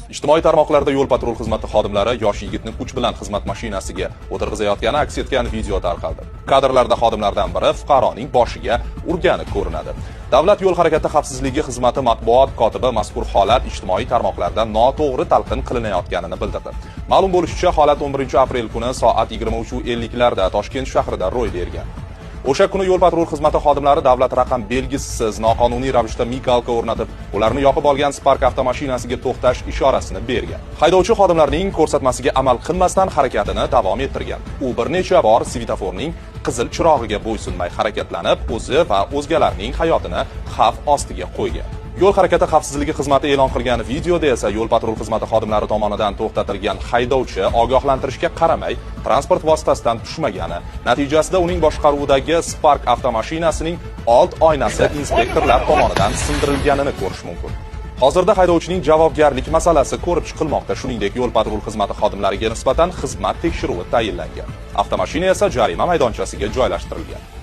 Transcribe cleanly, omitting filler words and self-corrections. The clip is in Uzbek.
Ijtimoiy tarmoqlarda yo'l patrul xizmati xodimlari yosh yigitni kuch bilan xizmat mashinasiga o'tirg'izayotgani aks etgan video tarqaldi. Kadrlarda xodimlardan biri fuqaroning boshiga urgani ko'rinadi. Davlat yo'l harakati xavfsizligi xizmati matbuot kotibi mazkur holat ijtimoiy tarmoqlarda noto'g'ri talqin qilinayotganini bildirdi. Ma'lum bo'lishicha, holat 11 aprel kuni soat 23:50 larda Toshkent shahrida ro'y bergan. O'sha kuni yo'l patrul xizmati xodimlari davlat raqam belgisisiz noqonuniy ravishda migalka o'rnatib, ularni yoqib olgan Spark avtomashinasiga to'xtash ishorasini bergan. Haydovchi xodimlarning ko'rsatmasiga amal qilmasdan harakatini davom ettirgan. U bir necha bor svetoforning qizil chirog'iga bo'ysunmay harakatlanib, o'zi va o'zgalarning hayotini xavf ostiga qo'ygan. Yo'l harakati xavfsizligi xizmati e'lon qilgan videoda esa yo'l patrul xizmati xodimlari tomonidan to'xtatilgan haydovchi ogohlantirishga qaramay transport vositasidan tushmagani, natijasida uning boshqaruvidagi Spark avtomashinasining old oynasi inspektorlar tomonidan sindirilganini ko'rish mumkin. Hozirda haydovchining javobgarlik masalasi ko'rib chiqilmoqda. Shuningdek, yo'l patrul xizmati xodimlariga nisbatan xizmat tekshiruvi tayinlangan. Avtomashina esa jarima maydonchasiga joylashtirilgan.